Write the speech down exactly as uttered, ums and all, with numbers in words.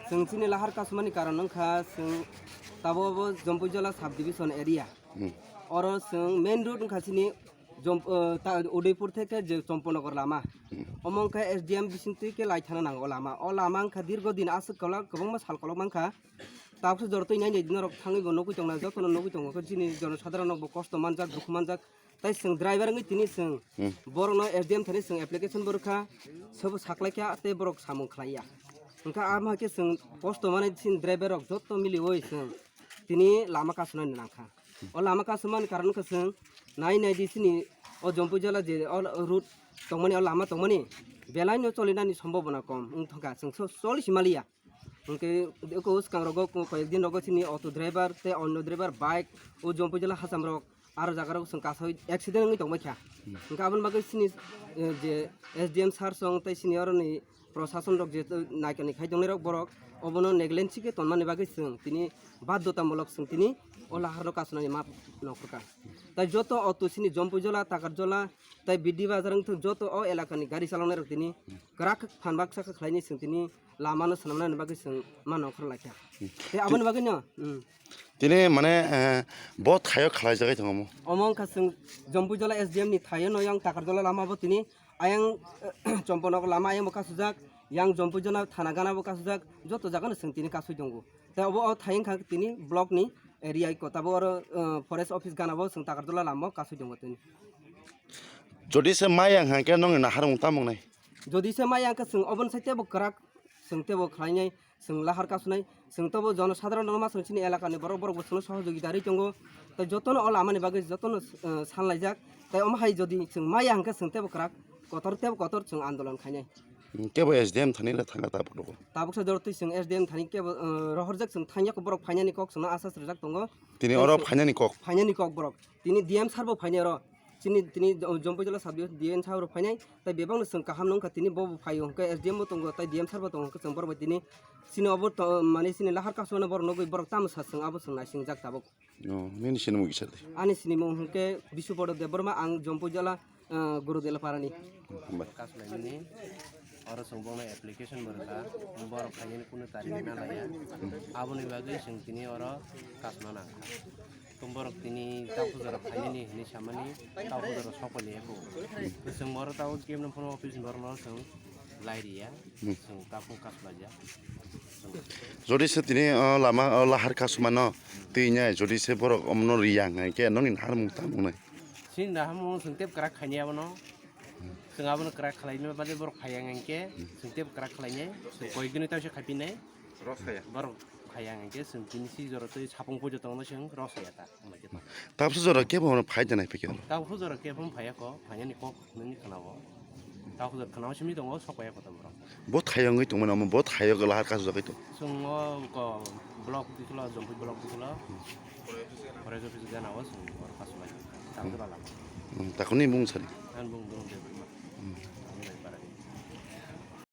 Chwng chini lahar kasumani karon wngkha chwng tabuk bo Jompuijala sub division area. Hmm. Oro chwng main road wngkha chini Jom-, uh, ta-, Udaipur theke je Chomponagar lama. Hmm. Omo wngkha S D M bisingtwi khe lai thana nango o lama. O lama wngkha dirgo din aswk kolok kwbangma sal kolok mankha. Tabuksa jora twi nai nai norok thangwi bo nugwi tongna jotono nugwi tongo khe chini jonosadharon rok bo kosto manjak dukhu manjak. Tai chwng driver wngwi tini chwng Hmm. borokno S D M thani chwng application bo rwkha, sabo saklaikha tei borok samung khlaiya. Hwnkha amo hai khe chwng kosto manwi chini driver rok joto miliwi chwng tini lama kasumani nangkha. O lama kasumani karon wngkha chwng nai nai di chini o Jompuijala je o route tongmani, o lama tongmani belaino cholinani sombobona kom wngthangkha, chwng so choli si maliya. Hwnkhe eko swkang rogo ko-, koyek din rogo chini auto driver tei onno driver bike o Jompuijala hacham rok aro jaga rok chwng kasoi accident wngwi tongbaikha. Hmm. Hwnkhe aboni bagwi chini, eh, je S D M sir song tei chini oroni prosason rok je naikani khai tongnai rok borok obono negligence khe tonmani bagwi chwng tini baddotamulok chwng tini o lahar rok kasonani ma nongkhorkha. Tai joto auto chini Jompuijala, Takarjala, tai B D Bazar wngthok joto o elakani gari chaloknai rok tini kwrak phan baksa khe khlaini chwng tini lamano swnamnani bagwi chwng ma nongkhor laikha. Tei aboni bagwino, hmm. Tini mane, eh, bo thaio khlaijagwi tongo mo? Omo wngkha chwng Jompuijala S D M ni thaio no yang Takarjala lama bo tini ayang, Chomponagar lama ayang bo kasujak, yang Jompuijala thana gana bo kasujak, joto jagano chwng tini kasui tongo. Tei obo o thai wngkha tini block ni area iko, tabuk oro, eh, forest office gana bo chwng Takarjala lama o kasui tongo tini. Jodi se maya hwnkha khe nongni naharmung tamo wngnai? Jodi se maya hwnkhe chwng oboni sai teibo kwrak, chwng teibo khlainai, chwng lahar kasunai, chwng tobo jonosadharon no ma chwng chini elakani borok, borok bo chwngno sohojogita rwi tongo. Tai jotono o lamani bagwi jotono, eh, sanlaijak. Tai omo hai jodi chwng maya hwnkhe chwng teibo kwrak, kotor teibo kotor chwng andolon khainai. Hmm, kebo S D M thani le thangkha tabuk rogo? Tabuksa jora twi chwng S D M thani kebo, eh, rohorjak chwng thangya khe borok phainani kok chwngno asas rwjak tongo. Tini oro phainani kok? Phainani kok borok. Tini D M sir bo phainai oro. Chini tini Jompuijala sub division D M sir bo phainai. Tai bebakno chwng kaham nungkha tini bo bo phaio hwnkhe S D M bo tongo tai D M sir bo tongo hwnkhe chwng borok bai tini chini obo to-, mane chini lahar kasumano borok nugwi borok tamo sa chwng abo chwng naisingjak tabuk. Oh, nini sinimung kisa de? Ani sinimung hwnkhe Bisupado Debbarma, ang Jompuijala, ah, Gurudela parani. Hambai. Kasulaimani oro chwng bongno application bo rwkha, borok phainani kunu tarikh na laiya. Aboni bagwi chwng tini oro kasuna nangkha. Tong borok tini taukhujora phainani hinwi samani taukhujora sokpaliya kho. Chwng oro tau kemno phano office ni borokno chwng lai riya. Hmm. Chwng takhuk kasulaijak. Jodi se tini, o, lama, o, lahar kasumano twi nai, jodi se borok omno riya hwnkhe nongni naharmung tamo wngnai? Chini naharmung chwng tep kwrak khainai abono. Chwng abono kwrak khlaina bade borok phaiya hwnkhe chwng tep kwrak khlainai. Chwng koyekdini tausa khaipinai. Rosaya. Borok phaiya hwnkhe chwng tini si jora twi sapung pujo tongno chwng rosaya ta. Tabuksa jora kebo hwnwi phai da nai phikhe? Tabuksa jora kebo phaiya kho, phainani kok nini khwnao. Tabuksa jora khwnao simi tongo, sok phaiya kho tabuk. Bo thayungwi tongmani omo, bo thayo lahar kasujagwi tong. Chwng o ko block dikhulo, Jompuijala block dikhulo. Forest office gana o chwng oro kasulai. Tabuk jora lama. Hmm, takhuni mung sari. Ang bung bung de. Hmm.